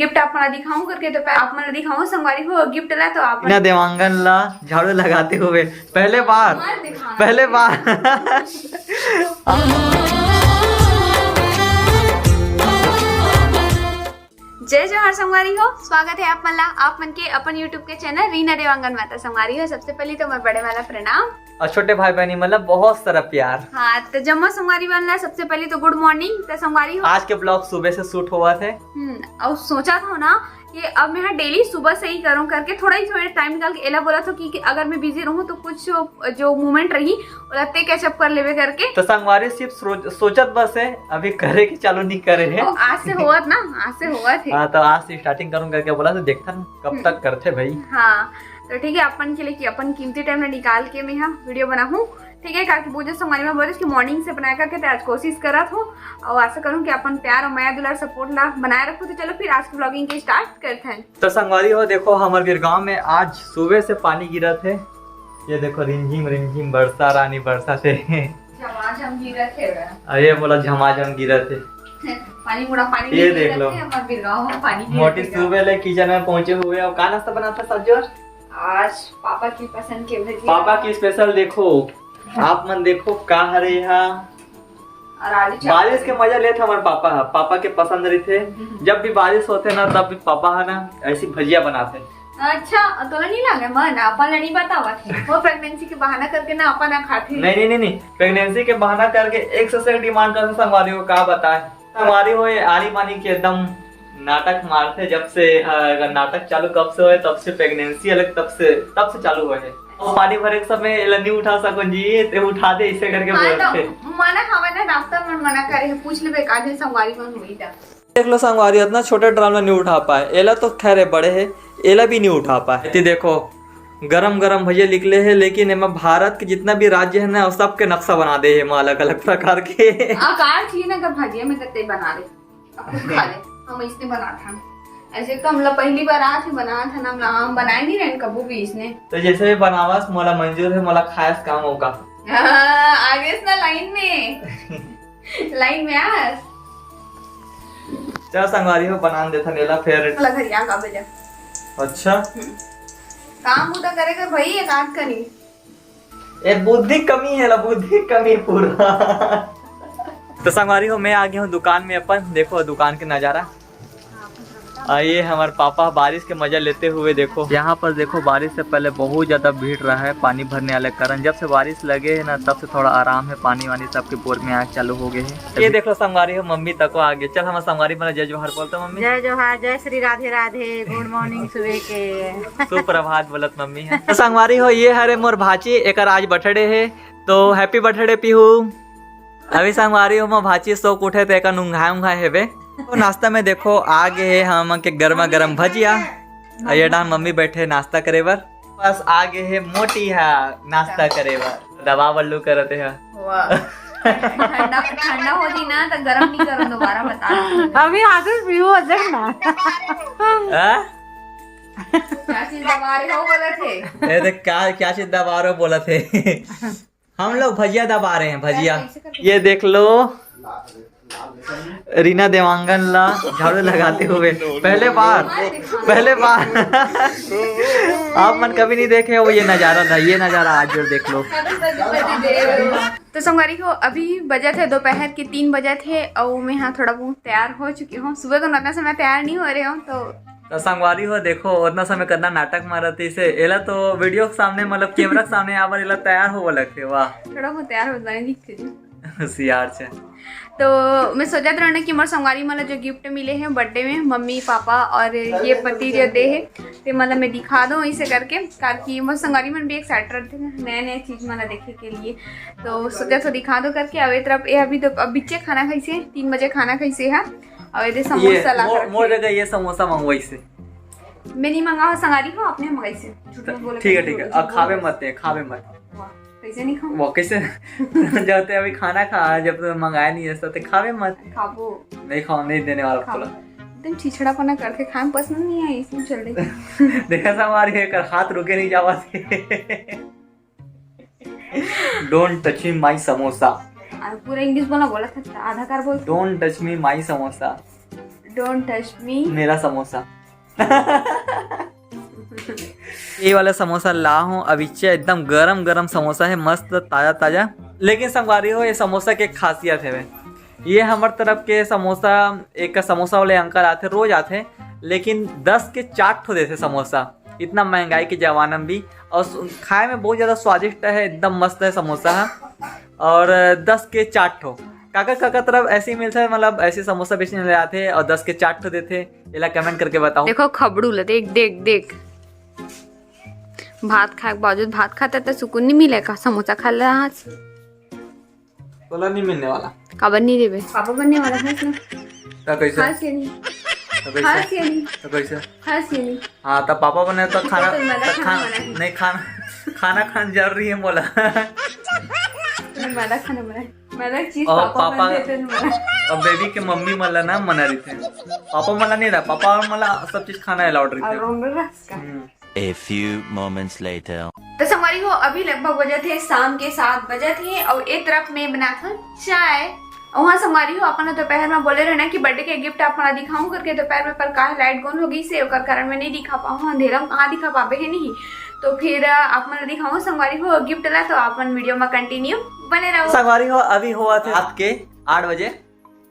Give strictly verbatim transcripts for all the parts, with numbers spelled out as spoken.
Gift आप मन ला दिखाऊं करके, तो आप मन ला दिखाऊं संगवारी हो गिफ्ट ला। तो आप रीना देवांगन ला झाड़ू लगाते हुए पहले बार, मत दिखाना। पहले बार। जय जोहार संगवारी हो, स्वागत है आप मन ला, आप मन के अपन YouTube के चैनल रीना देवांगन मा। त संगवारी हो, सबसे पहली तो मोर बड़े वाला प्रणाम। और छोटे भाई बहनी मन ला बहुत सारा प्यार। हाँ, तो जम्मो संगवारी मन ला सबसे पहली तो गुड मॉर्निंग। तो संगवारी हो, आज के ब्लॉग सुबह से शूट हुआ थे। हम्म, और सोचा था ना कि अब मैं डेली सुबह से ही करूँ करके, थोड़ा ही, थोड़ा टाइम निकाल के एला बोला था कि, कि अगर मैं बिजी रहूँ तो कुछ जो मूवमेंट रही, ओला ते कैचअप कर लेवे करके। तो संगवारी सिर्फ सोच-, सोचत बस है, अभी करे के चालू नहीं करे है। ओ, आज से होवत ना, आज से होवत है। हाँ, तो आज से स्टार्टिंग करूँ करके बोला, तो देखथन कब हम्म। तक करथे भाई। हाँ, तो ठीक है, अपन के लिए कि अपन कीमती टाइम ला निकाल के मैं हा वीडियो बनाहूँ, ठीक है, काकि पूजा संगवारी में बोले कि मॉर्निंग से बनाए करके, तो आज कोशिश करत हूँ और आशा करूँ कि अपन प्यार और मया दुलार सपोर्ट ला बनाए रखो। तो चलो फिर आज की व्लॉगिंग के स्टार्ट करते हैं। तो संगवारी हो, देखो हमर वीरगांव में आज सुबह से पानी गिरत है। ये देखो, रिमझिम रिमझिम बरसा, रानी बरसा से। झमाझम गिरत है बे। अरे बोला, झमाझम गिरत है। पानी मुड़ा पानी ये नहीं देख गिरत लो। है, हमर वीरगांव में पानी गिरत मोटी है। सुबह ले किचन में पहुंचे हुए। और का नाश्ता बनाता साजोर? आज पापा की पसंद के भजिया। पापा की स्पेशल। देखो, आप मन देखो का हरे हा। और आलू चावल। बारिश के मजा लेत हमर पापा ह, पापा के पसंद रहिथे। हम्म। जब भी बारिश होथे ना, तब भी पापा ह ना ऐसी भजिया बनाथे। अच्छा, तोला नहीं लागे मन, अपन ला नहीं बतावत है। वो प्रेगनेंसी के बहाना करके ना अपन ना खाथे। नहीं, नहीं, नहीं, नहीं। प्रेगनेंसी के बहाना करके एक से एक डिमांड करथे संगवारी हो, का बताए। संगवारी हो, ये आनी बानी के एकदम नाटक मारथे। जब से, अ, नाटक चालू कब से होए, तब से प्रेगनेंसी अलग, तब से, तब से चालू होए है। और पानी भरे के समय एला नहीं उठा सकन जी, ते उठा दे, इसे करके हाँ, बोलथे। तो मना हवे ना, डॉक्टर मन मना करे है, पूछ लेबे का जे संगवारी मन होई ता। देख लो संगवारी, इतना छोटा ड्रम ला नहीं उठा पाए, एला तो खैर बड़े है, एला भी नहीं उठा पाए। एती देखो, गरम गरम भजिया निकले है, लेकिन एमा भारत के जितना भी राज्य है ना, वो सबके नक्शा बना दे है एमा अलग अलग प्रकार के। आकार चाहिए ना, अगर भजिया में तो ते बना ले, अब खुद खा ले। हम इसने बनात हन, ऐसे तो हमला पहली बार आज ही बनात हन, हमला हम बनाए नहीं रहन कबू भी इसने। तो जैसे भी बनावस, मोला मंजूर है, मोला खायस काम होगा। हाँ, आ गए ना लाइन में। लाइन में आस। चल संगवारी हो, बनान देथन एला फिर। लग हरिया का बेजा। अच्छा। हम्म। काम बूता करे कर भाई, एक आध करी। ए, बुद्धि कमी है ला, बुद्धि कमी पूरा। तो संगवारी हो, मैं आ गया हूँ दुकान में अपन। देखो दुकान के नजारा। आ, ये हमारे पापा बारिश के मजा लेते हुए, देखो यहाँ पर देखो, बारिश से पहले बहुत ज्यादा भीड़ रहा है पानी भरने वाले कारण। जब से बारिश लगे है ना, तब से थोड़ा आराम है, पानी वानी सबके बोर में आग चालू हो गए हैं। ये देख लो संगवारी हो, मम्मी तको आ गए। चल हमारे संगवारी मन ला जय जोहार बोलते मम्मी। जय जोहार, जय श्री राधे राधे, गुड मॉर्निंग सुबह के। सुप्रभात बोलत मम्मी है। तो संगवारी हो, ये हरे मोर भाची, एकर आज बर्थडे है, तो हैप्पी बर्थडे पीहू। अभी संगवारी हो, मोर भाची सोक उठे, तो एकर नुंघाए उंघाए हेबे। तो नाश्ता में देखो आ गए है हमन के गर्मा गर्म भजिया। और ये डान मम्मी बैठे नाश्ता करे बर। बस आ गए है मोटी हा नाश्ता करे बर। दबा बल्लू करते है। वाह। ठंडा, ठंडा हो जी ना, तो गरम नहीं करो दोबारा, बता। अभी आदत भी हो, देख ना। हाँ? क्या चीज दबा रहे हो बोला थे? ये देख क्या, क्या चीज दबा रहे हो बोला थे। हम लोग भजिया दबा रहे हैं, भजिया। ये देख लो, रीना देवांगन ला झाड़ू लगाते हुए पहले बार, पहले बार। आप मन कभी नहीं देखे हो ये नजारा था, ये नजारा आज जरूर देख लो। तो संगवारी हो, अभी बजत है दोपहर के तीन बजत है और मैं यहाँ थोड़ा बहुत तैयार हो चुकी हूँ। सुबह को उतना समय तैयार नहीं हो रहे हो तो तो संगवारी हो, देखो, उतना समय करना नाटक मारत इसे। एला तो वीडियो के सामने, मतलब, कैमरा के सामने आबर एला तैयार होवे लगथे, वाह। थोड़ा बहुत तैयार हो जाए, दिखते जी। होशियार छे। तो मैं सोचत रहना कि मोर संगवारी मन ला जो गिफ्ट मिले हैं बर्थडे में, मम्मी, पापा और ये पति जो दे है, ते मतलब मैं दिखा दूँ इसे करके, ताकि मोर संगवारी मन भी एक्साइटेड रहते हैं नया नया चीज मन ला देखे के लिए। तो सोचा तो दिखा दो करके। अब ए तरफ ये अभी तो अब बिच्चे खाना खाइसे, तीन बजे खाना खाइसे है। और ये समोसा ये ला मो-, मोर जगह ये समोसा मंगवाइसे। मैं नहीं मंगाओ, संगारी हो, आपने मंगाइसे। झूठ मत बोलो, ठीक है, ठीक है। अब खावे मत, खावे मत। वाह, कैसे नहीं खाऊं? वो कैसे? जब ते अभी खाना खा, जब तो मंगाया नहीं है, तो ते खावे मत। खाबो। नहीं खाओ, नहीं देने वाला खाबो। तुला। एकदम छिछड़ापना करके खाए में पसंद नहीं है, इसमें चल रही। देखा सा हमारे एकर हाथ रुके नहीं जावा थे। Don't touch me my samosa. और पूरा इंग्लिश बोला, बोला था, आधा कार बोल। Don't touch me my samosa. Don't touch me. मेरा समोसा। ये वाला समोसा ला हूँ अभी, एकदम गरम गरम समोसा है, मस्त ताजा ताजा। लेकिन संगवारी हो, ये समोसा के खासियत है, ये हमर तरफ के समोसा, एक समोसा वाले अंकल आथे, रोज आथे, लेकिन दस के चार ठो देथे समोसा। इतना महंगाई के जमाना में भी, और सु-, खाए में बहुत ज्यादा स्वादिष्ट है, एकदम मस्त है समोसा ह। और दस के चार ठो। काका, काका तरफ ऐसे ही मिलता है, मतलब ऐसे समोसा बेचने वाले आथे और दस के चार ठो देथे? एला comment करके बताओ। देखो खबड़ू ला, देख, देख, देख। भात खाए के बावजूद, भात खाते त सुकून नहीं मिले का? समोसा खा ले आज। तोला नहीं मिलने वाला। काबर नहीं देबे? पापा बनने वाला है इसमें। तो कैसे? खास ये नहीं। तो कैसे? खास ये नहीं। तो कैसे? खास ये नहीं। हाँ, तो पापा बने तो खाना, तो मैदा तो खाना खाना, मना है। नहीं खाना, खाना खाना जरूरी है बोला। मैदा खाना मना है। मैदा चीज और पापा पापा बनते थे ना। और बेबी के मम्मी मन ला ना मना रहिथे। पापा मन ला नहीं रहा, पापा मन ला सब चीज खाना allowed रहिथे। All-rounder रहा इसका। हम्म। A few moments later. तो संगवारी हो, अभी लगभग बजत हे शाम के सात बजत हे, और ए तरफ में बनात हन चाय। और वहाँ संगवारी हो, अपन दोपहर में बोले रहना कि birthday के gift आप मन ला दिखाऊं करके, दोपहर में पर का light गोल हो गई से, ओकर कारण मैं नहीं दिखा पाऊँ, अंधेरा में कहाँ दिखा पाबे है नहीं। तो फिर, अ, आप मन ला दिखाऊं संगवारी हो gift ला, तो आप मन video में continue बने रहो। संगवारी हो, अभी होवत हे रात के आठ बजे,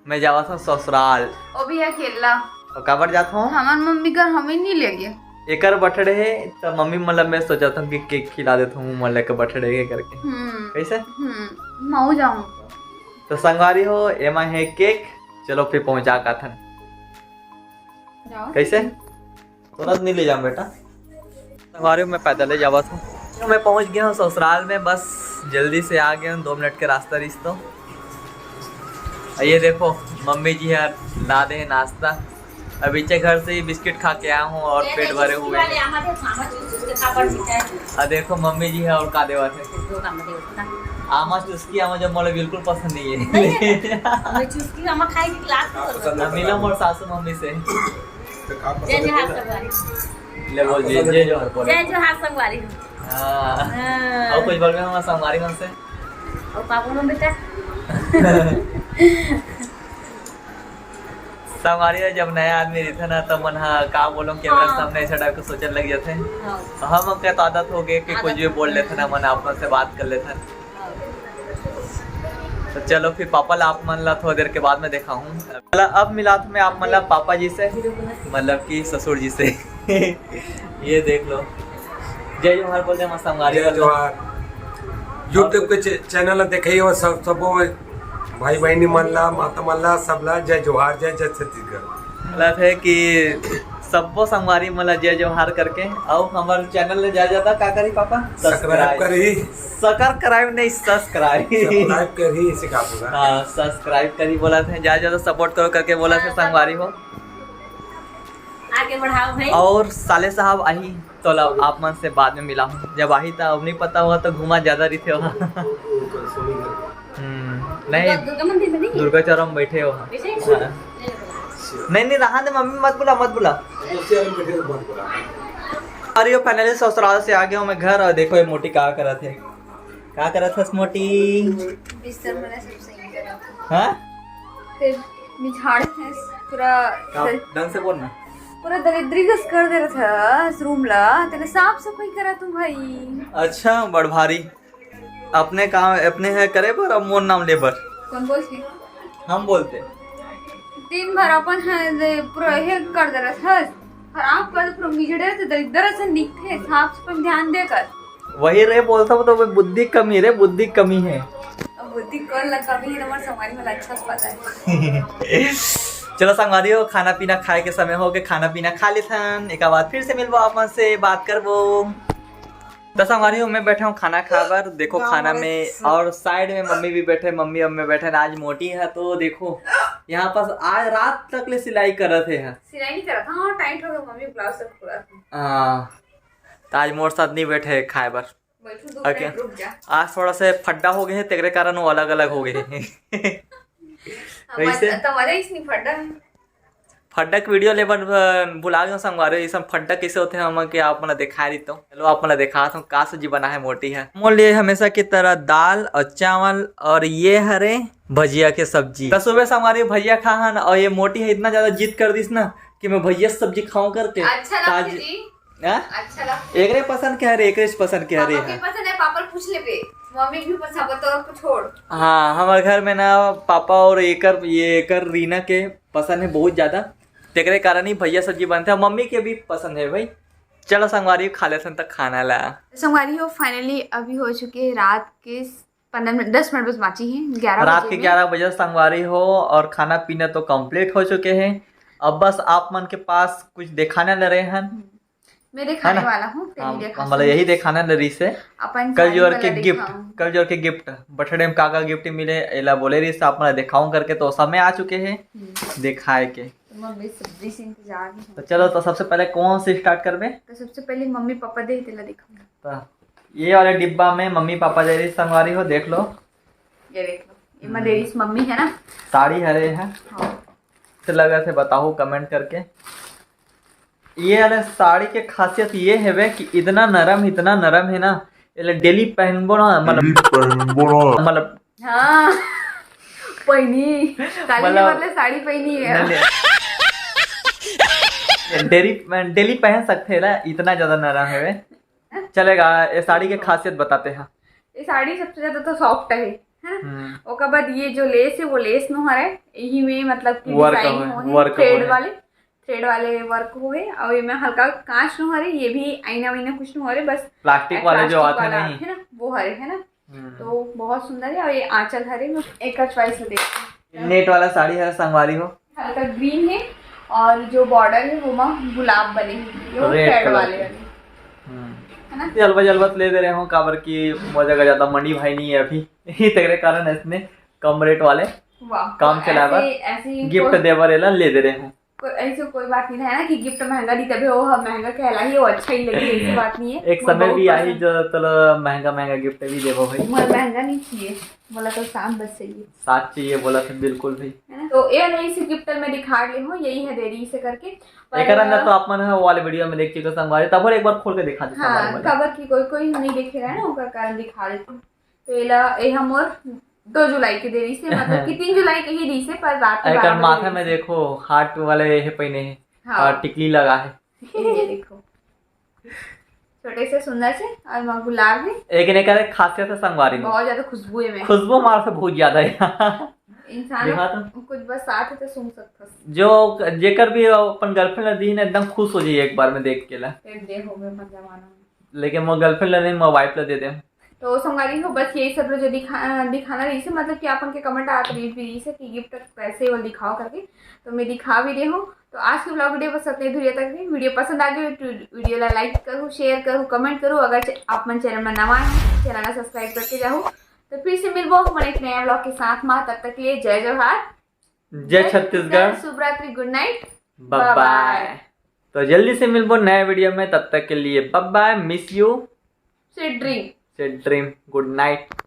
मैं जावत हूँ ससुराल। वो भी अकेला। और काबर जात हूँ? हमार मम्मी घर हमें नहीं ले गए। एकर birthday है, तो मम्मी मतलब मैं सोचत हूँ कि cake खिला देता हूँ, मतलब के birthday है करके। हम्म। कैसे? हम्म, मऊ जाऊँ। तो संगवारी हो, एमा है cake, चलो फिर पहुँचा काथन। जाओ। कैसे? तुरंत नहीं ले जाऊँ बेटा। संगवारी हो, मैं पैदल ही जावत हूँ। तो मैं पहुँच गया हूँ ससुराल में, बस जल्दी से आ गया हूँ, दो मिनट के रास्ता रिस तो। और ये देखो, मम्मी जी है ला दे नाश्ता। अभी चे घर से ही बिस्किट खा के आया हूँ और पेट भरे हुए हैं। और देखो मम्मी जी है और का देवत है। आमा चुस्की आमा जो मोला बिल्कुल पसंद नहीं है। नहीं है। मैं चुस्की आमा खाई की लात नहीं करूँ। नीलम और सासू मम्मी से। जय जोहार संगवारी। ले बोल, जय, जय जोहार बोल। जय जोहार संगवारी। हाँ। हाँ। और कुछ बोलबे हमारे संगवारी मन से? और पापा मन बेटा? संगवारी हो, जब नया आदमी रहिथे ना, तो मन ह का बोलो, camera के हाँ। सामने ऐसा type के सोचने लग जाथे। हाँ। तो हम लोग के तो आदत हो गई कि आदत कुछ भी हो बोल गई। लेथे ना, मन आपस से बात कर लेथे। तो चलो फिर पापा ला आप मन ला थोड़ी देर के बाद में देखा हूँ। मतलब अब मिलात हूँ मैं आप मन ला पापा जी से, मतलब कि ससुर जी से। ये देख लो, जय जोहार बोल दे मस्त संगवारी जय वाला। जोहार। YouTube के चे-, channel देखे हो सब, सबो भाई बहनी मन ला, माता मन ला, सब ला जय जोहार, जय जय छत्तीसगढ़। मतलब है कि सब्बो संगवारी मन ला जय जोहार करके, अउ हमर channel ले जादा जादा का करी पापा? Subscribe subscribe। करी। Subscribe नहीं, subscribe। Subscribe करी, इसे का बोला? हाँ, subscribe करी बोला थे, जादा जादा support करो करके बोला थे हाँ, संगवारी हो। आगे बढ़ाओ भाई। और साले साहब आही, तो ला-, आप मन से बाद में मिला हूँ। जब आही तो अब नहीं पता हुआ तो घुमा जादा रहिथे वहाँ। हम्म, नहीं, दुर्गा, दुर्गा मंदिर में नहीं? दुर्गा चौरा में बैठे हो। बैठे? हाँ। नहीं, नहीं, रहा दे, मम्मी मत बुला, मत बुला। अरे, यो finally ससुराल से आ गया हूँ मैं घर, और देखो ये मोटी का करत है। का करत हस मोटी? बिस्तर मन सब सही करत हस। हाँ? फिर बिछाड़े हस पूरा का, ढंग से बोल ना। पूरा दरिद्री कस कर दे रहा था इस room ला, तेने साफ सफाई करा तू भाई। अच्छा, बड़ भारी। अपने काम, अपने है करे बर, अब मोर नाम ले बर। कौन बोलते? हम बोलते। दिन भर अपन है दे, पूरा हे कर दे रहा था। खराब कर, पूरा मिजड़े से दरिद्र से निकले, साफ सफाई में ध्यान दे कर। वही रे बोलता हूँ तो वो बुद्धि कमी रे, बुद्धि कमी है। अब बुद्धि कौन ला कमी है, हमारे संगवारी वाला अच्छा से पता है। चलो संगवारी हो, खाना पीना खाए के समय हो गए, खाना पीना खा लेथन, एक बाद फिर से मिलबो, आप मन से बात करबो। तो संगवारी हो, मैं बैठा हूँ खाना खा बर। देखो गाँव खाना में में से। और side में मम्मी भी बैठे, मम्मी अब में बैठे ना, आज मोटी है तो देखो यहाँ पास आज रात तक ले सिलाई करत है। सिलाई नहीं करत, हाँ, tight हो गया, मम्मी blouse सब खुला था। हाँ, तो आज मोर साथ नहीं बैठे खाए बर। बैठू दो ओके। मिनट, रुक जा। आज थोड़ा सा फड्डा हो गए है, तेरे कारण वो अलग अलग हो गए हैं। हाँ, कैसे? मत-, तुम्हारे इसमें फड्डा है। फड्डा के video ले बर, अ, भुला गए संगवारी, ये सब फड्डा कैसे होते हैं हम के आप मन ला दिखाए रही तो। चलो आप मन ला दिखात हूँ का सब्जी बना है मोटी है। मोर लिए हमेशा की तरह दाल और चावल और ये हरे भजिया के सब्जी। त सुबह संगवारी भजिया खाहन, और ये मोटी है इतना ज्यादा जिद कर दिस ना कि मैं भजिया सब्जी खाऊं करके। अच्छा ताज- लगथे जी। हाँ? अच्छा लगथे। एकरे पसंद के हरे, एकरे पसंद के हरे पापा के है। पसंद है, पापा पूछ लेबे। मम्मी भी पसंद है, तो कुछ छोड़। हाँ, हमारे घर में ना पापा और एकर, ये एकर रीना के पसंद है बहुत ज्यादा, तेकरे कारण ही भजिया सब्जी बनथे। मम्मी के भी पसंद है भाई। चलो संगवारी खा लेथन त खाना ला। संगवारी हो, finally अभी हो चुके हैं रात के पंद्रह मिनट, दस मिनट बस बाँची है, ग्यारह रात बजे के में। ग्यारह बजे संगवारी हो, और खाना पीना तो complete हो चुके हैं। अब बस आप मन के पास कुछ दिखाने ले रहे हैं। मैं दिखाने वाला हूँ, तेरी हम देखा मतलब यही दिखाने ले रही से। अपन कल साड़ी जोर वाला के गिफ्ट, दिखाऊं। कल जोर के गिफ्ट, बर्थडे में का का गिफ्ट मिले, एला बोले रही से, आप मन ला दिखाऊं करके, तो समय आ चुके हैं हम्म, दिखाए के। तो मम्मी सब्जी से इंतजार में तो चलो, तो सबसे पहले कौन से स्टार्ट करबे? तो सबसे पहले मम्मी पापा दे तेला दिखाऊं। तो ये वाले डिब्बा में मम्मी पापा दे रही संगवारी हो, देख लो। ये देख लो, ये मैं दे रही मम्मी है ना। साड़ी हरे है, हाँ। से लगा से बताओ कमेंट करके। ये वाले साड़ी के खासियत ये हेवे कि इतना नरम, इतना नरम है ना, एला डेली पहनबो ना, मतलब, मतलब, हाँ। पहनी, काली मतलब- मतलब साड़ी पहनी है। डेली, डेली पहन सकते हैं ना, इतना ज्यादा नरम हेवे। चलेगा, ये साड़ी के खासियत बताते हैं। ये साड़ी सबसे ज्यादा तो सॉफ्ट है, है ना? हम्म, ओकर बाद ये जो लेस है, वो लेस नो हरे, यही में मतलब कि Work डिजाइन होए, हो है, work थ्रेड होए। वाले, थ्रेड वाले वर्क हो है, और ये में हल्का कांच नो हरे, ये भी आईना वाइना कुछ नो हरे, बस प्लास्टिक वाले जो प्लास्टिक आते वाला नहीं। है ना, वो हरे है ना। हम्म। तो बहुत सुंदर है। और ये आंचल हरे में एक चॉइस में देखते हैं। नेट वाला साड़ी है संगवारी हो। हल्का ग्रीन है और जो बॉर्डर है वो में गुलाब बने हैं, ये वो Red थ्रेड colour वाले के। वाले। हम्म। ये अलबत जलबत ले दे रहे हो, काबर कि मोर जगह ज्यादा मंडी भाई नहीं है अभी। यही तेरे कारण इसने कम रेट वाले वाह, काम तो चलाए बर ऐसे, ऐसे ही गिफ्ट कोई- दे बर एला ले दे रहे हो। कोई ऐसे कोई बात नहीं है ना कि गिफ्ट महंगा दी तभी वो महंगा कहला ही, वो अच्छा ही लगे, ऐसी बात नहीं है। एक समय भी आई जो तोला महंगा महंगा गिफ्ट भी देबो भाई। मुझे महंगा नहीं चाहिए, बोला तो शाम बस चाहिए। साथ चाहिए बोला था बिल्कुल भी। है ना? तो ये नहीं, इसी गिफ्ट में दिखा ले हूँ, यही है देरी से करके। पर एक अंदर तो आप मन ह वाले वीडियो में देख चुके संगवारी, तब एक बार खोल के दिखा देता हाँ, हमारे वाले। काबर कि कोई कोई नहीं देखे रहे ना, ओकर कारण दिखा देते हैं। तो एला, ये हमर दो जुलाई के देरी से, मतलब कि तीन जुलाई के ही दी से, पर रात के एकर बारह बजे माथा देरी में से। देखो हार्ट वाले ये पहिने हे हाँ। और टिकली लगा है। ये देखो, छोटे से सुंदर से और माँ गुलाब है। लेकिन एकर एक खासियत है संगवारी में, बहुत ज्यादा खुशबू है में। खुशबू मार से बहुत ज्यादा है। इंसान देखा तो? कुछ बस साथ है तो सूंघ सकता है। जो जेकर भी अपन गर्लफ्रेंड ला दी ना, एकदम खुश हो जाइए एक बार में देख के ला। फिर दे हो गए अपन जमाना में। लेकिन वो गर्लफ्रेंड ला नहीं, मैं वाइफ ला दे दे। तो संगवारी हो, बस यही सब जो दिखा दिखाना रही से, मतलब कि अपन के कमेंट आत रही रही से कि गिफ्ट कैसे वो दिखाओ करके, तो मैं दिखा भी दे हूँ। तो आज के ब्लॉग वीडियो बस इतने दूरिया तक रही। वीडियो पसंद आ गई तो वीडियो ला लाइक करूँ, शेयर करूँ, कमेंट करूँ। अगर चे- आप मन चैनल में नवा है, चैनल ला सब्सक्राइब करके जाओ। तो फिर से मिलबो हमन एक नया ब्लॉग के साथ में, तब तक के लिए जय जोहार, जय छत्तीसगढ़, शुभ रात्रि, गुड नाइट, बाय बाय। तो जल्दी से मिलबो नया वीडियो में, तब तक के लिए bye bye, miss you, sweet dream. Sweet dream, good night.